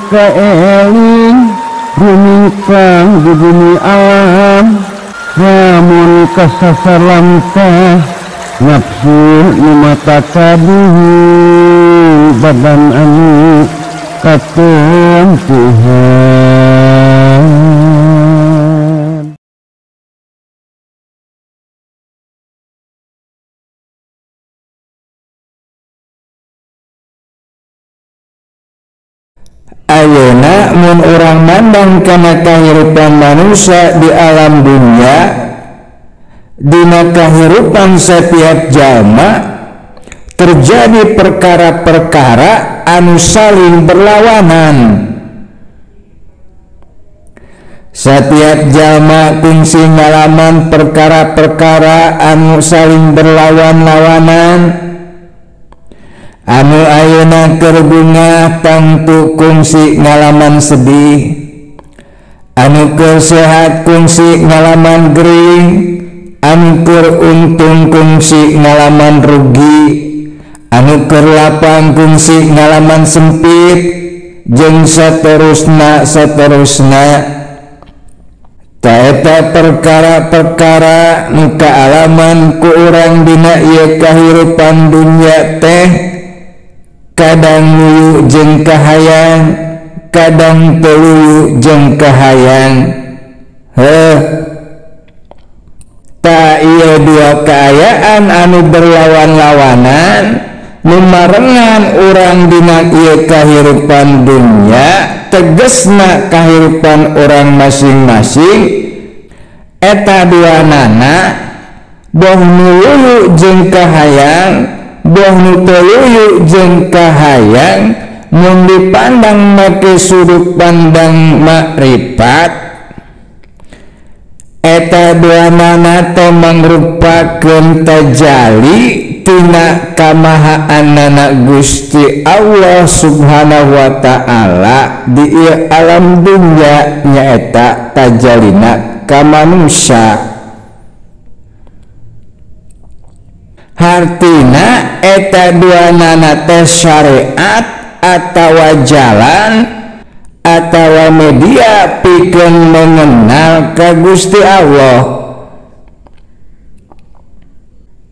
kaeling rumingkang di bumi alam lamun kasasar lamtah nafsu nu mata kaduhu badan anu katempuhan. Ayeuna mun urang mandang kana kahirupan manusia di alam dunia, dina kahirupan setiap jalma terjadi perkara-perkara anu saling berlawanan. Setiap jalma kungsi ngalaman perkara-perkara anu saling berlawan-lawanan. Anu ayeuna keur bungah tangtu kungsi ngalaman sedih, anu keur sehat kungsi ngalaman gering, anu keur untung kungsi ngalaman rugi, anu keur lapang kungsi ngalaman sempit, jeung saterusna saterusna. Taeta perkara-perkara nu kaalaman ku urang dina ieu kahirupan dunya teh kadang luyu jeung kahayang, kadang teu luyu jeung kahayang. Heuh, ta ieu dua kaayaan anu berlawan-lawanan nu marengan urang dina ieu kahirupan dunya, tegesna kahirupan urang masing-masing eta duanana boh nu luyu jeung kahayang, boh nu teu luyu jeung kahayang. Mun dipandang make sudut pandang makrifat, eta duanana teh mangrupakeun tajali tina kamahaanana Gusti Allah Subhanahu wa Ta'ala di ieu alam dunya, nyaeta tajalina ka manusia. Hartina eta duanana teh syariat atawa jalan atawa media pikeun mengenal ka Gusti Allah.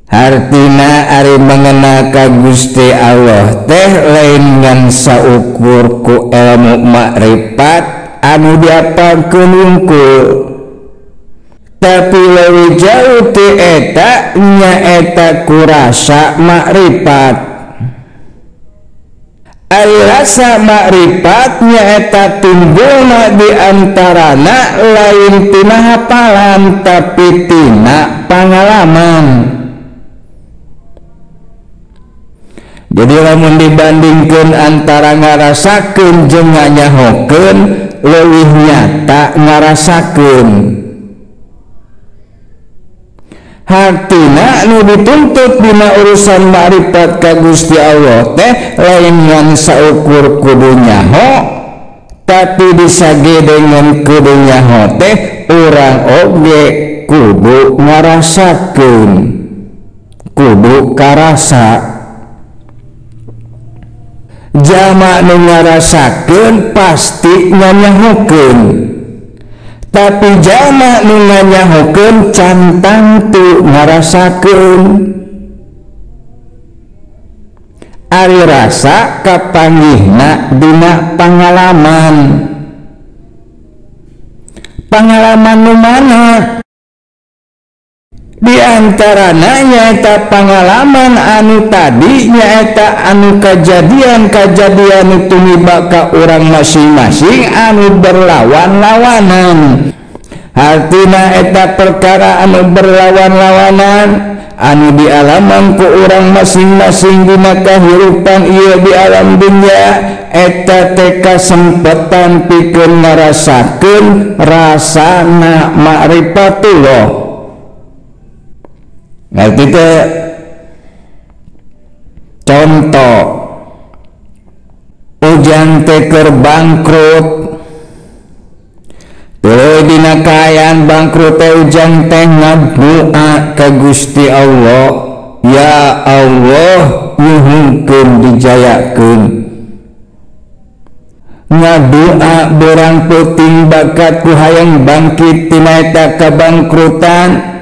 Hartina ari mengenal ka Gusti Allah teh lain ngan saukur ku ilmu makrifat anu diapalkeun wungkul, tapi leuwih jauh ti eta nyaeta ku rasa makrifat. Ari rasa makrifat nyaeta timbulna di antarana lain tina hapalan tapi tina pangalaman. Jadi lamun dibandingkeun antara ngarasakeun jeung nganyahokeun, leuwih nyata ngarasakeun. Hartina nu dituntut dina urusan makrifat ka Gusti Allah teh lain ngan saukur kudu nyaho, tapi disagedengan kudu nyaho teh urang oge kudu ngarasakeun, kudu karasa. Jalma nu ngarasakeun pasti nganyahokeun, tapi jalma nu nganyahokeun can tangtu ngarasakeun. Ari rasa kapanggihna dina pangalaman. Pangalaman nu mana? Di antarana nyaeta pangalaman anu tadi, nyaeta anu kajadian-kajadian tumiba ka urang masing-masing anu berlawan-lawanan. Hartina eta perkara anu berlawan-lawanan anu dialaman ku urang masing-masing dina kahirupan ieu di alam dunya, eta teh kasempetan pikeun ngarasakeun rasana makrifatullah. Ngerti teh? Contoh, ujang teh keur bangkrut, tuluy dina kaayaan bangkrut teh ujang teh ngadoa ka Gusti Allah, ya Allah nyuhunkeun dijayakeun. Ngadoa berang peuting bakat ku hayang bangkit tina eta kabangkrutan.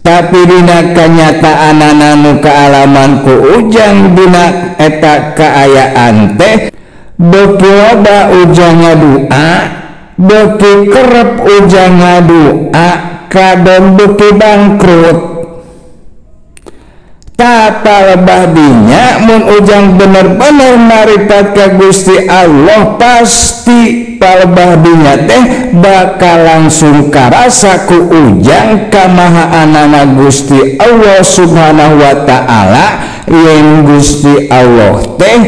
Tapi dina kanyataanana nu kaalaman ku Ujang dina eta kaayaan teh beuki loba Ujang ngadua, beuki kerep Ujang ngadua, kadon beuki bangkrut. Tapa lebah dinya mun Ujang bener-bener maripat ka Gusti Allah pasti palebah dinya teh bakal langsung karasa ku Ujang kamahaanana Gusti Allah Subhanahu wa Ta'ala yen Gusti Allah teh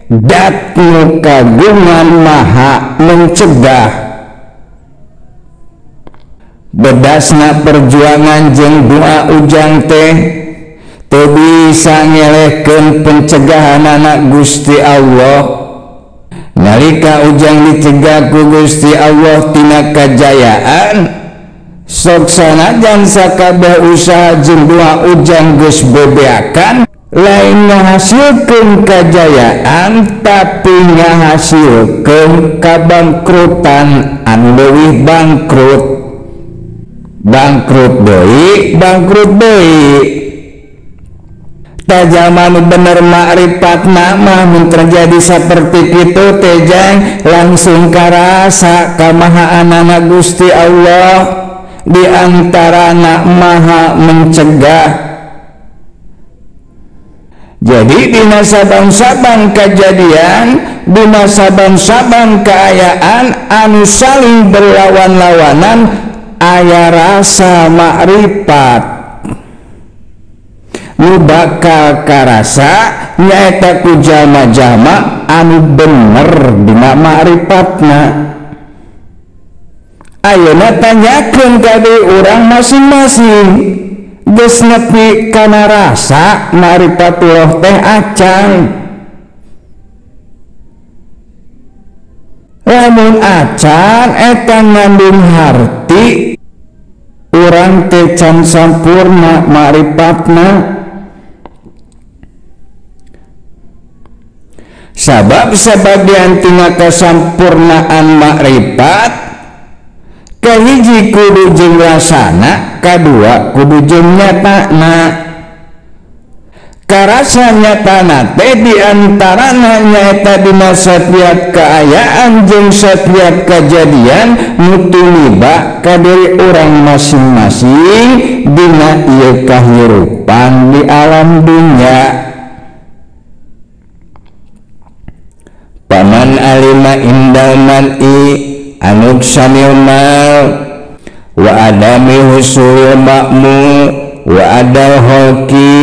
dat nu kagungan maha mencegah. Bedasna perjuangan jeung doa Ujang teh teu bisa ngelehkeun pencegahanana Gusti Allah. Nalika Ujang dicegah ku Gusti Allah tina kajayaan, sok sanajan sakabeh usaha jeung doa Ujang geus bebeakan, lain ngahasilkeun kajayaan tapi ngahasilkeun kabangkrutan anu leuwih bangkrut. Bangkrut deui, bangkrut deui. Tajaman bener makrifat mah mun terjadi seperti itu teh langsung karasa kamahaanana Gusti Allah di antarana maha mencegah. Jadi dina saban-saban kejadian, dina saban-saban kaayaan anu saling berlawan-lawanan aya rasa makrifat nu bakal karasa nyaeta ku jalma-jalma anu bener dina makrifatna. Ayeuna tanyakeun ka deui urang masing-masing, geus nepi kana rasa makrifatullah teh acan. Lamun acan eta ngandung harti urang teh can sampurna makrifatna. Sabab sabagian tina kasampurnaan makrifat kahiji kudu jeung rasana, kadua kudu jeung nyatana. Karasa nyatana teh diantarana nyaeta dina setiap kaayaan jeung setiap kejadian nu tumiba ka diri urang masing-masing dina ieu kahirupan di alam dunya. Paman alima indal man'i anuksanil mal wa adami husulil ma'mu wa adal holki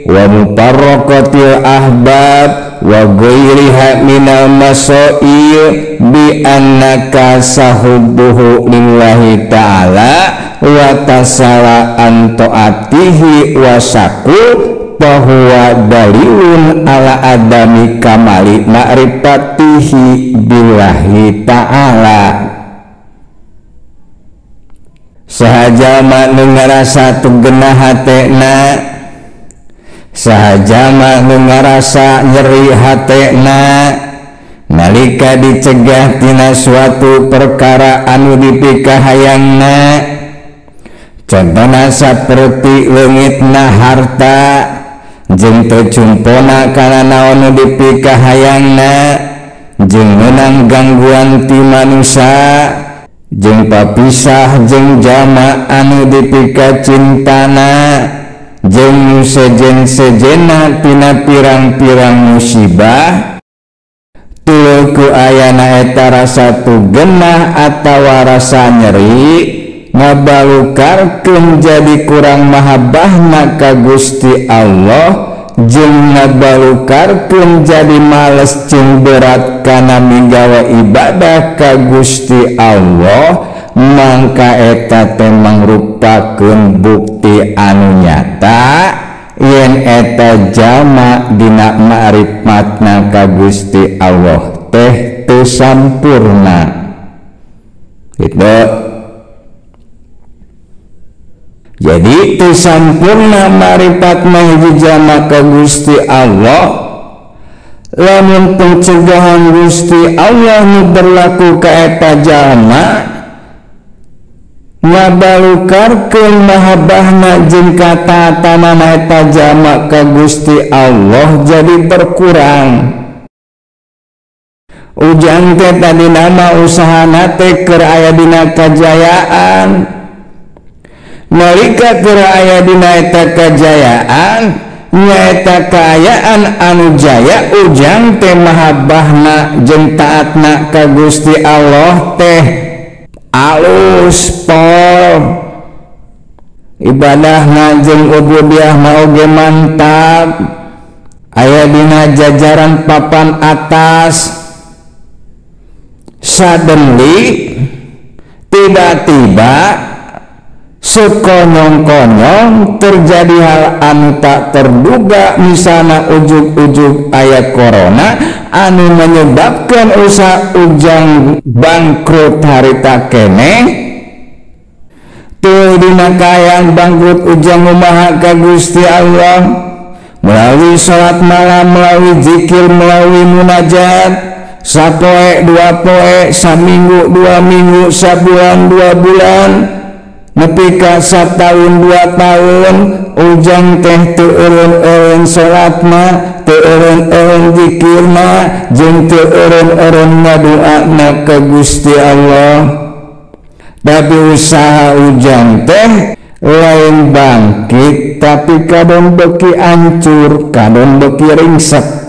wa muparraqatil ahbab wa ghairiha minal masail bi annaka sahubuhu lillahi ta'ala wa tasala an ta'atihi wa saku bahwa dalilun ala adami kamali ma'rifatihi billahi ta'ala. Saha jalma nu ngarasa teu genah hatena, saha jalma nu ngarasa nyeri hatena nalika dicegah tina suatu perkara anu dipikahayangna, contohna saperti leungitna harta jeung teu cumpona kana naon nu dipikahayangna, jeung meunang gangguan ti manusia, jeung papisah jeung jama anu dipikacintana, jeung sejen-sejena tina pirang-pirang musibah. Tuluy ku ayana eta rasa teu genah atawa rasa nyeri ngabalukarkeun jadi kurang mahabbahna ka Gusti Allah, jeung ngabalukarkeun jadi males jeung berat kana migawe ibadah ka Gusti Allah, mangka eta teh mangrupakeun bukti anu nyata yen eta jalma dina ma'rifatna ka Gusti Allah teh teu sampurna. Gitu. Jadi teu sampurna ma'rifatna hiji jalma ka Gusti Allah Lamun pencegahan Gusti Allah nu berlaku ka eta jalma ngabalukarkeun mahabbahna jeung kataatanana eta jalma ka Gusti Allah jadi berkurang. Ujang teh tadi nama usahana teh keur aya dina kajayaan. Nalika keur aya dina eta kajayaan, nyaeta kaayaan anu jaya, ujang teh mahabbahna jeung taatna ka Gusti Allah teh alus pol, ibadahna jeung ubudiahna oge mantap, aya dina jajaran papan atas. Suddenly, tiba-tiba, sekonyong-konyong terjadi hal anu tak terduga, misalnya ujug-ujug aya corona anu menyebabkan usaha ujang bangkrut harita keneh. Tuh dina kaayaan bangkrut ujang ngumaha ka Gusti Allah melalui salat malam, melalui zikir, melalui munajat, sapoe dua poe, saminggu dua minggu, sabulan dua bulan, nepi ka satahun 2 tahun, ujang teh teu eureun-eureun salatna, teu eureun-eureun zikirna, jeung teu eureun-eureun ngadoana ka Gusti Allah. Tapi usaha ujang teh lain bangkit, tapi kadon beuki ancur, kadon beuki ringsek.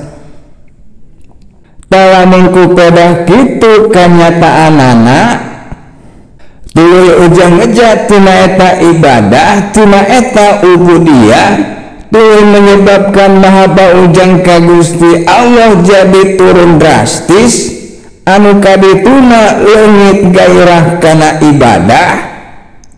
Lamun ku pedah kitu kanyataanana, tuluy ujang ngejat tina eta ibadah, tina eta ubudiyah, tuluy menyebabkan mahabbah ujang ka Gusti Allah jadi turun drastis, anu kadituna leungit gairah kana ibadah,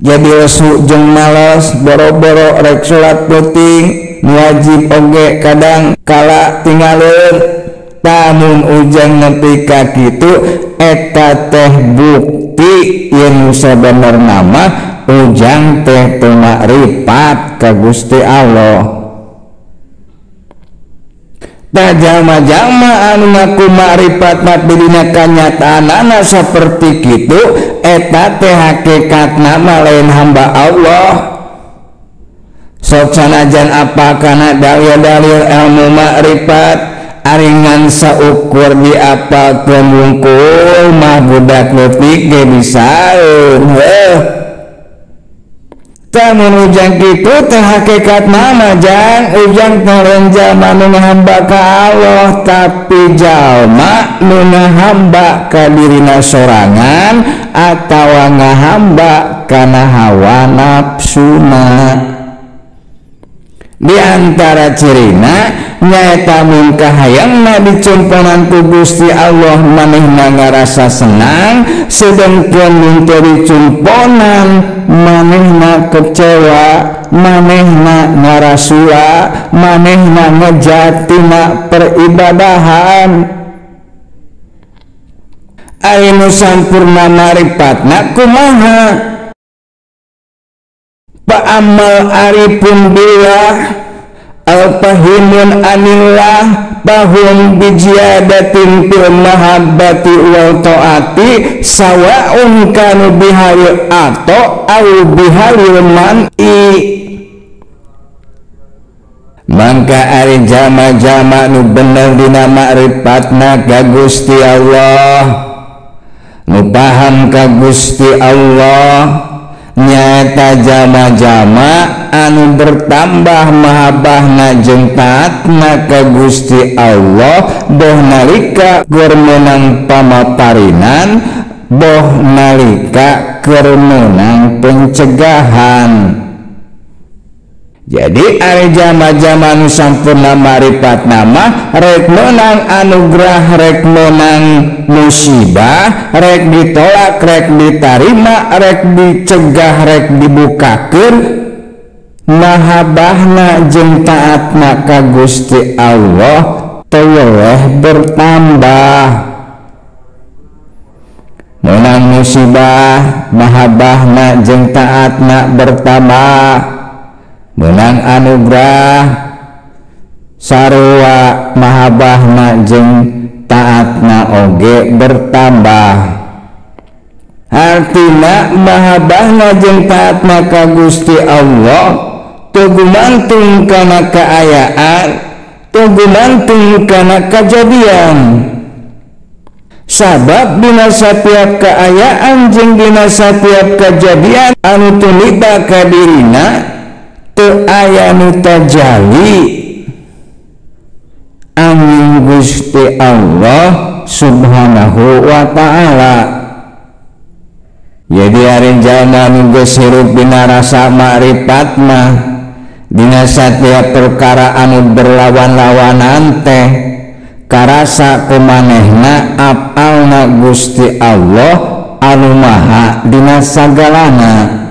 jadi lesu jeung males, boro-boro rek salat peuting, wajib oge kadang kala tinggalin. Tamun ujang nepi ka kitu eta teh bukti yen sabenerna mah ujang teh teu makrifat ka Gusti Allah. Tah jalma-jalma anu ngaku makrifat tapi dina kanyataanana saperti kitu eta teh hakikatna mah lain hamba Allah. Sok sanajan apa kana dalil-dalil ilmu makrifat aringan saukur diapalkeun wungkul mah budak leutik ge bisaeun heuh. Tah mun ujang kitu teh hakikatna mah jang ujang teh lain jalma nu ngahamba ka Allah, tapi jalma nu ngahamba ka dirina sorangan atawa ngahamba kana hawa nafsuna. Di antara cirina nyaeta mun kahayangna dicumponan ku Gusti Allah manehna ngarasa senang, sedengkeun mun teu dicumponan manehna kecewa, manehna ngarasula, manehna ngejatina peribadahan. Ari nu sampurna maripatna kumaha? Pa'amal arifun billah al-fahimun anillah bahum bijiyadatin fil mahabbati wal ta'ati sawa'un kanu bihalil ato au bihalil man'i. Mangka ari jama-jama nu bener dina makrifatna ka Gusti Allah, nu paham ka Gusti Allah, nyaeta jama-jama anu bertambah mahabbahna jeung taatna ka Gusti Allah, boh nalika keur meunang pamaparinan, boh nalika keur meunang pencegahan. Jadi ari jama-jama nu sampurna maripatna mah rek meunang anugerah, rek meunang musibah, rek ditolak, rek ditarima, rek dicegah, rek dibukakeun, mahabbahna jeung taatna ka Gusti Allah teu bertambah. Meunang musibah, mahabbahna jeung taatna bertambah. Menang anugerah Sarua mahabbahna jeung taatna oge bertambah. Artina mahabbahna jeung taatna ka Gusti Allah teu gumantung kana kaayaan, teu gumantung kana kajadian. Sabab dina satiap kaayaan jeung dina satiap kajadian anu tumiba ka dirina teu aya nu tajali angin Gusti Allah Subhanahu wa ta'ala. Jadi ari jalma nu geus hirup dina rasa makrifat mah dina satiap perkara anu berlawan-lawanan teh karasa kumanehna apalna Gusti Allah anu maha dina sagalana.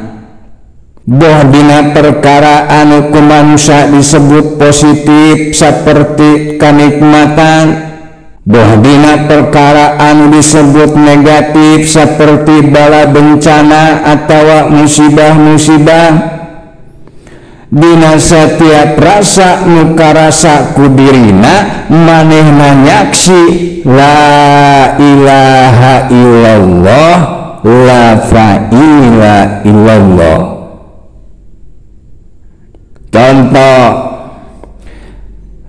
Boh dina perkara anu ku manusia disebut positif seperti kenikmatan, boh dina perkara anu disebut negatif seperti bala bencana atawa musibah-musibah, dina setiap rasa nu karasa ku dirina manehna nyaksi la ilaha illallah la fa'ila illallah. Contoh,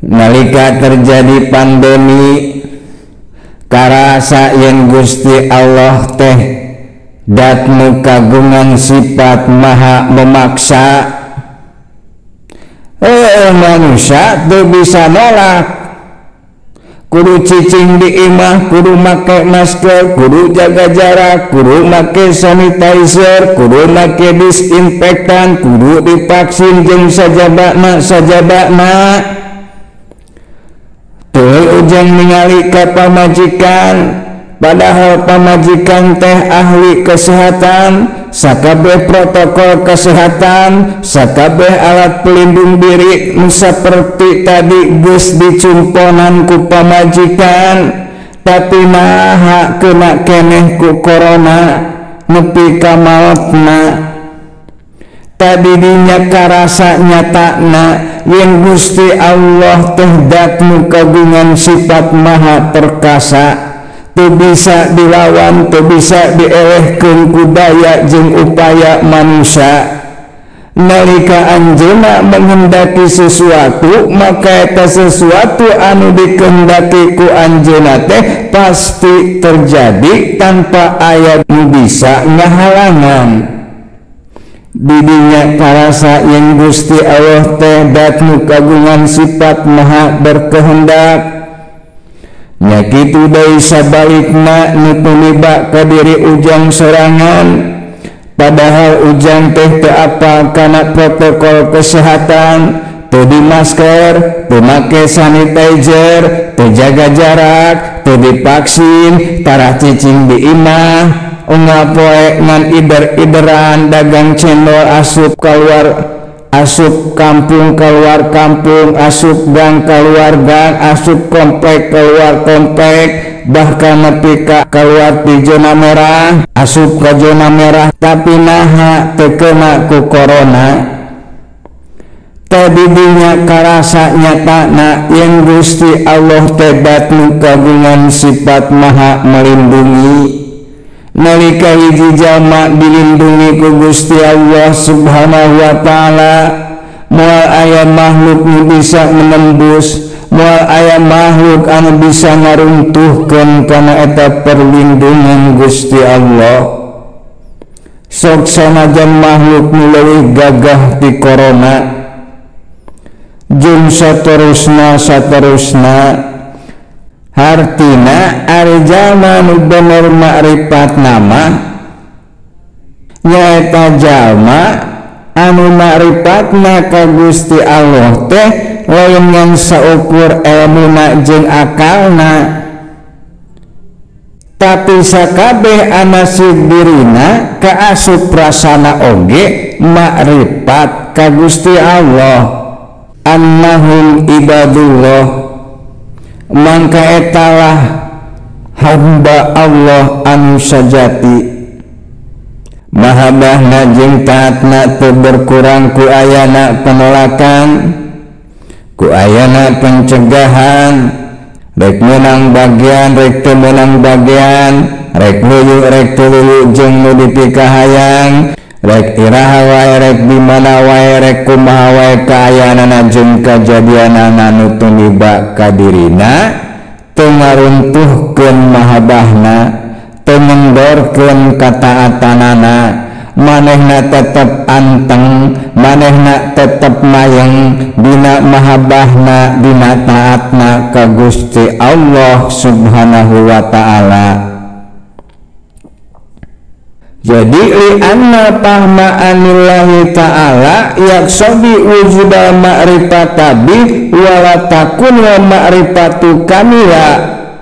nalika terjadi pandemi karasa yen Gusti Allah teh dat nu kagungan sifat maha memaksa. Manusia teu bisa nolak, kudu cicing di imah, kudu make masker, kudu jaga jarak, kudu make sanitizer, kudu make disinfektan, kudu divaksin jeung sajabana sajabana. Teu ujang ningali ka pamajikan, padahal pamajikan teh ahli kesehatan, sakabeh protokol kesehatan, sakabeh alat pelindung diri nu saperti tadi geus dicumponan ku pamajikan, tapi naha kena keneh ku corona nepi ka maotna. Tadi dinya karasa nyatana yen Gusti Allah teh dat nu kagungan sifat maha perkasa, teu bisa dilawan, teu bisa dielehkeun ku daya jeung upaya manusia. Nalika anjeunna menghendaki sesuatu, maka eta sesuatu anu dikehendaki ku anjeunna teh pasti terjadi tanpa aya nu bisa ngahalangan. Didinya karasa yen Gusti Allah teh dat nu kagungan sifat maha berkehendak. Nya kitu deui sabalikna nu tumiba ka diri ujang sorangan, padahal ujang teh teu apal kana protokol kesehatan, teu di masker, teu make sanitizer, teu jaga jarak, teu divaksin, tarah cicing di imah, unggal poe ngan ider-ideran dagang cendol asup keluar, asup kampung keluar kampung, asup gang keluar gang, asup komplek keluar komplek, bahkan nepi ka keluar di zona merah, asup ka zona merah, tapi naha teu kena ku corona. Tadi dinya karasa nyatana yen Gusti Allah teh dat nu kagungan sifat maha melindungi. Nalika hiji jalma dilindungi ku Gusti Allah Subhanahu wa ta'ala, moal aya makhluk nu bisa menembus, moal aya makhluk anu bisa ngaruntuhkeun kana eta perlindungan Gusti Allah. Sok sanajan makhluk nu leuwih gagah ti corona jeung saterusna saterusna. Hartina ari jalma nu bener makrifat nama nyaeta jalma anu makrifatna ka Gusti Allah teh lain ngan saukur elmuna jeung akalna, tapi sakabeh anasib dirina kaasup prasana oge makrifat ka Gusti Allah. Annahum ibadullah, mangka etalah hamba Allah anu sajati. Mahabbahna jeung taatna teu berkurang ku ayana penolakan, Ku ayana pencegahan rek meunang bagian rek teu meunang bagian, rek luyu rek teu luyu jeung nu dipikahayang, rek iraha wae rek di mana wae rek kumaha wae kaayaanana jeung kajadianana nu tumiba ka dirina teu ngaruntuhkeun mahabbahna, teu ngendorkeun kataatanana, manehna tetep anteng, manehna tetep mayeng dina mahabbahna dina taatna ka Gusti Allah Subhanahu wa ta'ala. Jadi li anna fahma anillahi ta'ala yaksobi wujudal ma'rifata bi wala takun wa ma'rifatu kamila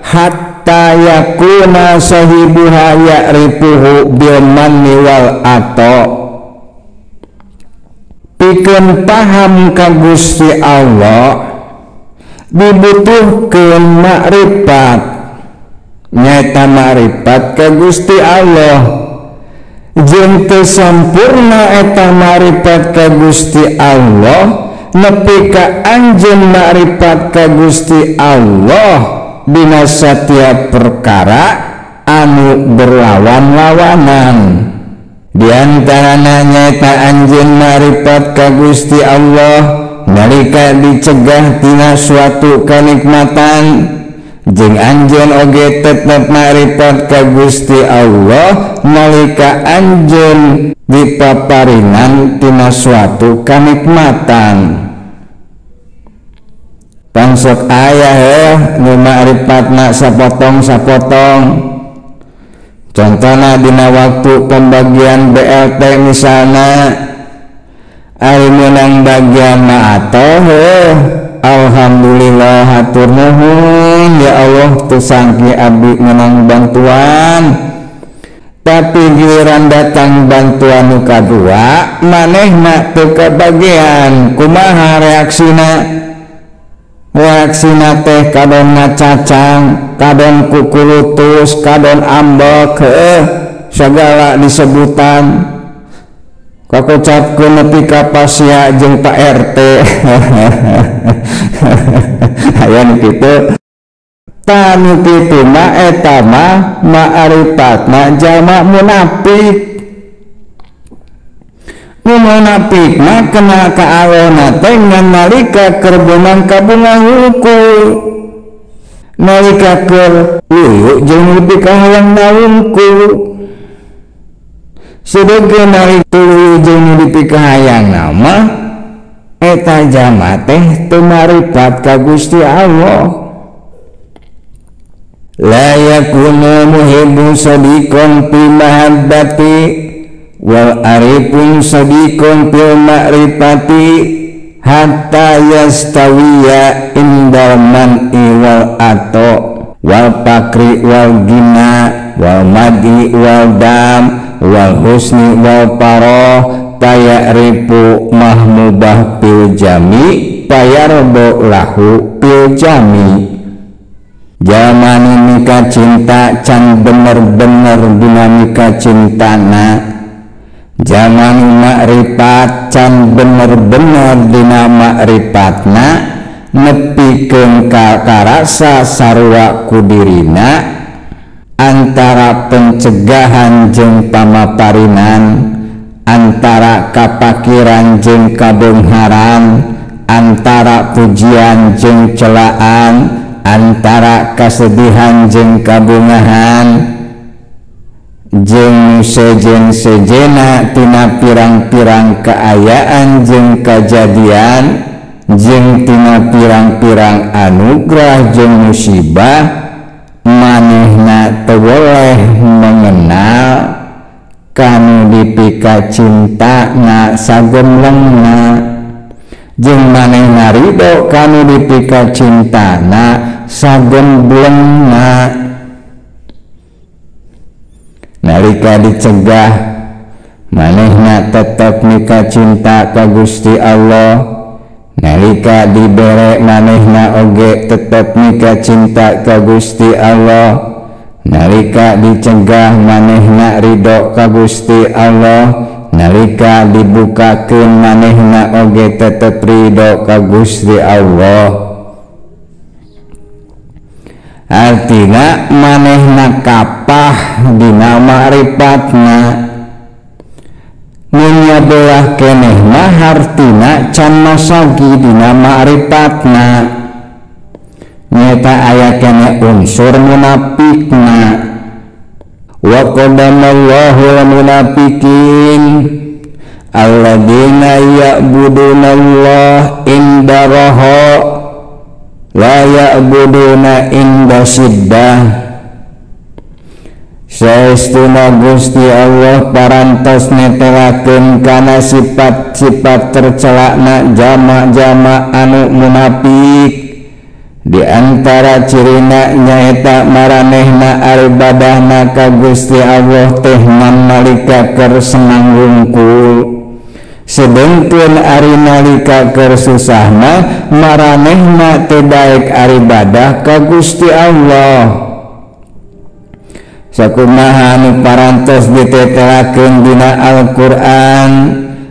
hatta yakuna sahibuha ya'rifuhu bil manni wal ato. Pikeun paham ka Gusti Allah dibutuhkeun makrifat, nyaeta makrifat ka Gusti Allah. Jeung teu sampurna eta makrifat ka Gusti Allah nepi ka anjeun makrifat ka Gusti Allah dina setiap perkara anu berlawan-lawanan. Di antarana nyaeta anjeun makrifat ka Gusti Allah nalika dicegah tina suatu kanikmatan, jeung anjeun oge tetep makrifat ka Gusti Allah nalika anjeun dipaparinan tina suatu kanikmatan. Pangsok aya heuh nu makrifatna sapotong-sapotong. Contohna dina waktu pembagian BLT misalna, ari meunang bagian mah atoh heuh, alhamdulillah hatur nuhun ya Allah teu sangki abdi meunang bantuan. Tapi giliran datang bantuan nu kadua manehna teu kabagian, kumaha reaksina? Reaksina teh kadon ngacacang, kadon kukulutus, kadon ambek, heuh segala disebutan. Kakocapkeun nepi ka pasia jeung Pak RT. Aya nu kitu. Tah nu kitu mah eta mah ma'rifatna jalma munafik. Nu munafik mah kenal ka Allah teh ngan nalika keur beunang kabunga hungkul, nalika keur luyu jeung nepi ka hayang wungkul. Sedengkeun nalika luyu jeung nepi ka hayang mah eta jalma teh teu marifat ka Gusti Allah. La yakunu muhibbun sadiqon fi mahabbati wal arifun sadiqon fil ma'rifati hatta yastawiya indal man'i wal ato wal fakri wal gina wal madi wal dam wal husni wal paroh tayarifu mahmubah fil jami payarbo lahu fil jami. Zaman nikah cinta can bener-bener dinamika cintana, zaman makrifat can bener-bener dina makrifatna, nepikeun ka karasa sarua ku dirina antara pencegahan jeung pamaparinan, antara kapakiran jeung kabeungharan, antara pujian jeung celaan, antara kesedihan jeung kabungahan, jeung sejen-sejena tina pirang-pirang kaayaan jeung kajadian, jeung tina pirang-pirang anugerah jeung musibah, manehna teu boleh mengenal kanu dipika cintana sagemlengna, jeung manehna ridho kanu dipika cintana sagemblengna. Nalika dicegah manehna tetep mika cinta ka Gusti Allah, nalika dibere manehna oge tetep mika cinta ka Gusti Allah. Nalika dicegah manehna ridho ka Gusti Allah, nalika dibukakeun manehna oge tetep ridho ka Gusti Allah. Artina manehna kapah dina ma'rifatna. Mun nyabelah keneh mah hartina can masagi dina ma'rifatna. Nyata aya keneh unsur munafikna. Wa qadamallahu al-munafiqin alladzina ya'buduna Allah inda raha la ya'buduna inda siddah. Saestuna Gusti Allah parantos netelakeun kana sifat-sifat tercelakna jama-jama anu munafik. Di antara cirina nyaeta maranehna aribadahna ka Gusti Allah teh nalika keur senang wungkul, sedengkeun ari nalika keur susahna maranehna teu daek aribadah ka Gusti Allah. Sakumaha anu parantos ditetelakeun dina Al-Qur'an,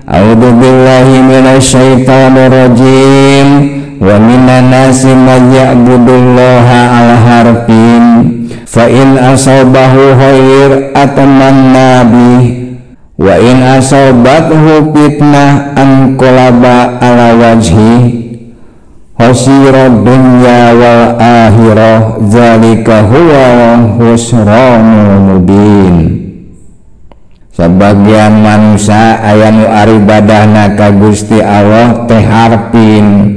a'udzubillahi minasyaitonir rajim wa minan nasi may ya'budullaha ala harfin fa in asabahu khair atamanna bi wa in asabathu fitnah anqalaba ala wajhi khasira dunya wal akhirah zalika huwa khusranul mubin. Sebagian manusia aya nu aribadahna ka Gusti Allah teh harpin.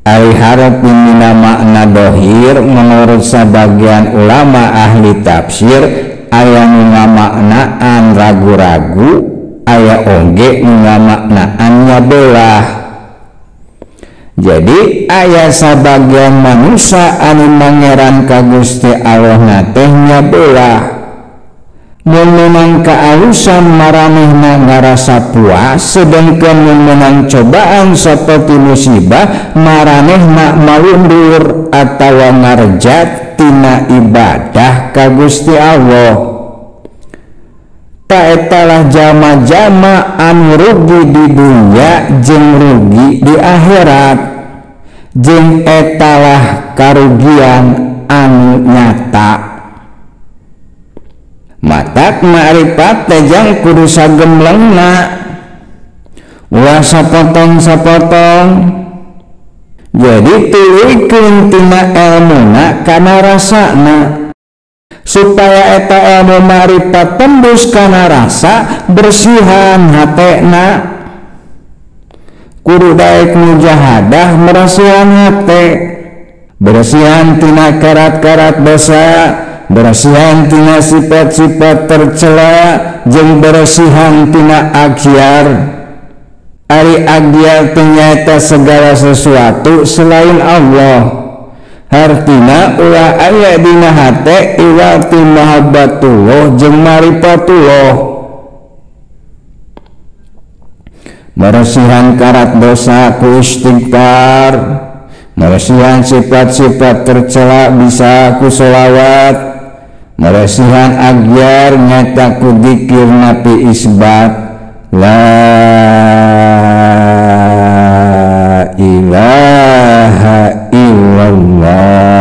Ari harpin dina makna dohir menurut sebagian ulama ahli tafsir aya nu ngamaknaan ragu-ragu, aya oge nu ngamaknaan nyabelah. Jadi aya sabagian manusia anu mangeran ka Gusti Allah na teh nyabelah. Mun menang kaalusan maranehna ngarasa puas, sedangkan mun menang cobaan seperti musibah maranehna malundur atawa ngarjat tina ibadah ka Gusti Allah. Taetalah jama-jama anu rugi di dunia jeung rugi di akhirat, jeung etalah karugian anu nyata. Matak ma'rifat teh jang kudu sagemlengna, ulah sapotong-sapotong. Jadi tuluykeun tina elmuna kana rasana, supaya eta ilmu ma'rifat tembus kana rasa bersihan hatena. Kudu daek mujahadah merasihan hate, bersihan tina karat-karat dosa, bersihan tina sifat-sifat tercela, jeung bersihan tina agyar. Ari agyar teh nyaeta segala sesuatu selain Allah. Hartina ulah aya dina hate iwati mahabbatullah jeung marifatullah. Meresihan karat dosa ku istighfar, meresihan sifat-sifat tercela bisa ku sholawat, meresihan agyar nyata ku dzikir napi isbat la ilaha illallah.